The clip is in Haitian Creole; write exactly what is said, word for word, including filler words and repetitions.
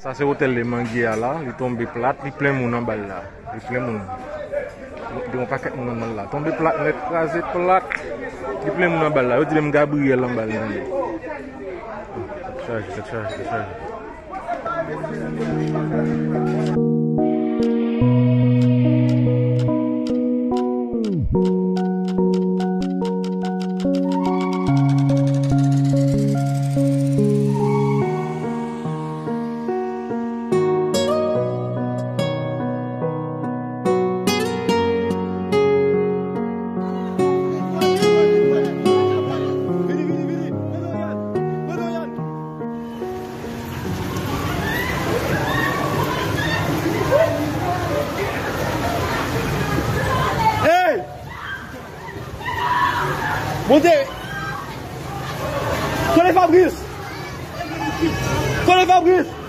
Sa se otèl Lè Mangyè a la, li tonbe plat, li plen moun anba l la. Li plen moun. Gen yon pakèt moun anba l la. Tonbe plat nèt, kraze plat. Li plen moun anba l la. Yo di menm Gabriyèl anba l tande. Tèt chaje, tèt chaje, tèt chaje. Hey! Monte! Tande Fabrice! Tande Fabrice!